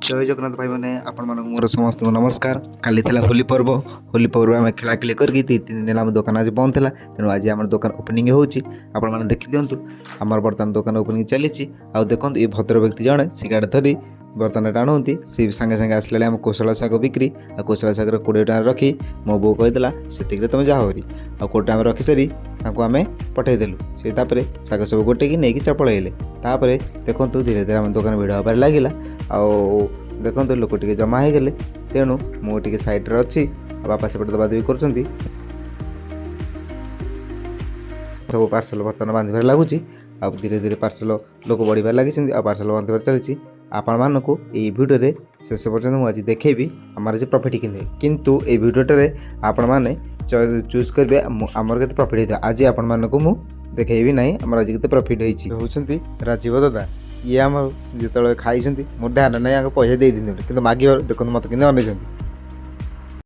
ଜୟ ଜଗନ୍ନାଥ ଭାଇମାନେ, ଆପଣମାନଙ୍କୁ ମୋର ସମସ୍ତଙ୍କୁ ନମସ୍କାର। କାଲି ଥିଲା ହୋଲି ପର୍ବ। ହୋଲି ପର୍ବ ଆମେ ଖେଳାଖେଳି କରିକି 2-3 ଦିନ ହେଲା ଆମ ଦୋକାନ ଆଜି ବନ୍ଦ ଥିଲା। ତେଣୁ ଆଜି ଆମର ଦୋକାନ ଓପନିଂ ହେଉଛି। ଆପଣମାନେ ଦେଖିଦିଅନ୍ତୁ, ଆମର ବର୍ତ୍ତମାନ ଦୋକାନ ଓପନିଂ ଚାଲିଛି। ଆଉ ଦେଖନ୍ତୁ, ଏ ଭଦ୍ର ବ୍ୟକ୍ତି ଜଣେ ସିଗାରେଟ୍ ଧରି ବର୍ତ୍ତମାନ ଟାଣୁଛନ୍ତି। ସେ ସାଙ୍ଗେ ସାଙ୍ଗେ ଆସିଲା ବେଳେ ଆମ କୋଶଳା ଶାଗ ବିକ୍ରି। ଆଉ କୋଶଳା ଶାଗର 20 ଟଙ୍କା ରଖି ମୋ ବୋଉ କହିଦେଲା, "ସେତିକିରେ ତୁମେ ଯାଅ ହେରି।" ଆଉ 20 ଟଙ୍କା ଆମେ ରଖିସାରି ତାଙ୍କୁ ଆମେ ପଠାଇଦେଲୁ। ସେ ତାପରେ ଶାଗ ସବୁ ଗୋଟେଇକି ନେଇକି ପଳେଇଲେ। ତାପରେ ଦେଖନ୍ତୁ, ଧୀରେ ଧୀରେ ଆମ ଦୋକାନ ଭିଡ଼ ହେବାରେ ଲାଗିଲା। ଆଉ ଦେଖନ୍ତୁ, ଲୋକ ଟିକେ ଜମା ହେଇଗଲେ। ତେଣୁ ମୁଁ ଟିକେ ସାଇଡ଼୍ରେ ଅଛି ଆଉ ବାପା ସେପଟେ ଦବା ଦେବି କରୁଛନ୍ତି। ସବୁ ପାର୍ସଲ ବର୍ତ୍ତମାନ ବାନ୍ଧିବାରେ ଲାଗୁଛି। ଆଉ ଧୀରେ ଧୀରେ ପାର୍ସଲ ଲୋକ ବଢ଼ିବାରେ ଲାଗିଛନ୍ତି ଆଉ ପାର୍ସଲ ବାନ୍ଧିବାରେ ଚାଲିଛି। ଆପଣମାନଙ୍କୁ ଏଇ ଭିଡ଼ିଓରେ ଶେଷ ପର୍ଯ୍ୟନ୍ତ ମୁଁ ଆଜି ଦେଖେଇବି ଆମର ଆଜି ପ୍ରଫିଟ୍ କେମିତି। କିନ୍ତୁ ଏଇ ଭିଡ଼ିଓଟାରେ ଆପଣମାନେ ଚୁଜ୍ କରିବେ ଆମର କେତେ ପ୍ରଫିଟ୍ ହେଇଥିବ। ଆଜି ଆପଣମାନଙ୍କୁ ମୁଁ ଦେଖେଇବି ନାହିଁ ଆମର ଆଜି କେତେ ପ୍ରଫିଟ୍ ହେଇଛି। ହେଉଛନ୍ତି ରାଜୀବ ଦାଦା। ଇଏ ଆମର ଯେତେବେଳେ ଖାଇଛନ୍ତି, ମୋର ଧ୍ୟାନ ନାହିଁ, ଆଗ ପଇସା ଦେଇଦିଅନ୍ତି, କିନ୍ତୁ ମାଗିବାରୁ ଦେଖନ୍ତୁ ମୋତେ କେମିତି ଅନେଇଛନ୍ତି।